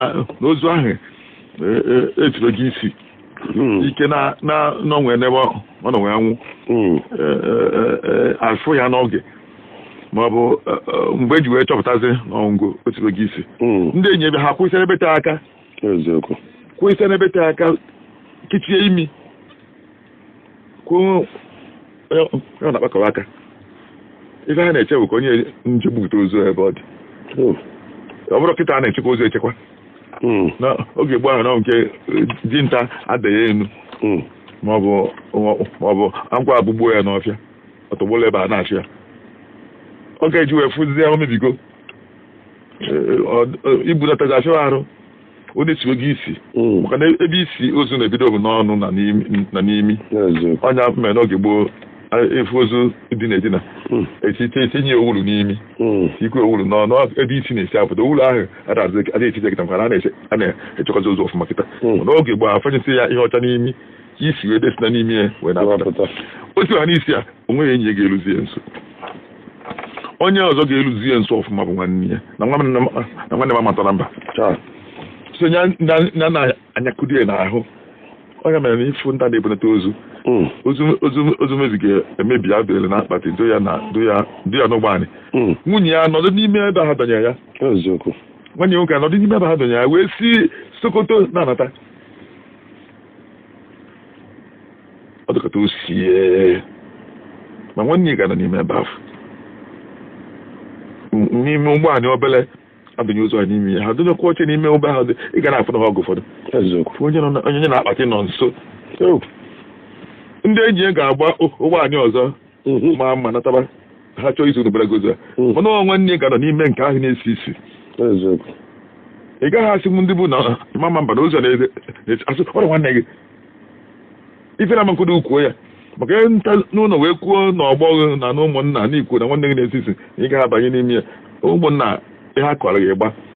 Na ozu ahụ etiro gị isi ike na n'onwe n'ebe ọ nọ wee nwụ, afụ ya n'oge ma ọ bụ mgbe eji wee chọpụtazi na ọngụ otiro gị isi. Ndị enyi ebe ha kwụsị ebe taa aka, kwụsị n'ebe taa aka, kichie imi, kwuo onye na-akpakọrọ aka. Ife ha na-eche bụ ka onye nje gbupụta ozu ebe ọ dị. Ọ bụrụ kịta a na-echekwa ozu echekwa n'oge gboo ahụ, na nke dinta adịghị enu maọbụ agwọ agbụgbuo ya n'ọfịa, ọtọgbolo ebe a na-achụ ya, ọ ga-eji wee fụzie omebigo ibunatazi afịa arụ. Ọ na-esiwe gị isi, maka na ebe isi ozu na-ebido bụ n'ọnụ na n'imi. Ọnya mere n'oge gboo, efu ozu dị na-edina etite, etinye owulu n'imi, ikwe owulu n'ọnụ ebe isi na-esi apụta. Owulu ahụ adịghị etite kịta, maka na a na-echekwazi ozu ọfụma kịta. N'oge gboo, afanyesi ya ihe ọcha n'imi ka isi wee desina n'imi ya wee na-apụta. O si ha n'isi ya, o nweghị enyi ya ga-eluzi ya nso. Onye ọzọ ga-eluzi ya nso ọfụma bụ nwanne ya na nwanne m amatara mba so ya na anyakudo ya n'ahụ. Onye mere na ifu nta na-ebunata ozu, ozu mebiga emebi, adịrị na akpati do ya n'ụgbọ anyị. Nwunye ya nọdụ n'ime ebe ha dọnyere ya, nwanne nwoke nọdụ n'ime ebe ha dọnyere ya, wee si Sokoto na-anata. Ọ dịkọta osie, ma nwanne ya ga-anọ n'ime ebe ahụ, n'ime ụgbọ anyị obele adụnye ozu anyị n'ime ya. Ha dụnyekwa oche n'ime ụgbọ ahụ, ị ga na-afụ na ha ọgụ ụfọdụ onye na-akpati nọ nso. Ndị enyi ya ga-agba ụgbọ anyị ọzọ ma mma nataba ha chọọ izu n'obere gozu a, mana nwanne ya ga-anọ n'ime nke ahụ na-esi isi. Ị gaghị asị m ndị bụ na mama mba na ozu na-asị ọrụ nwanne gị ifere ama nkwado kwuo ya, maka nta n'ụlọ wee kwuo na ọgbọ gị na na ụmụnna na ikwu na nwanne gị na-esi isi, na ị gaghị abanye n'ime ya. Ụmụnna ihe a kọrọ gị gba.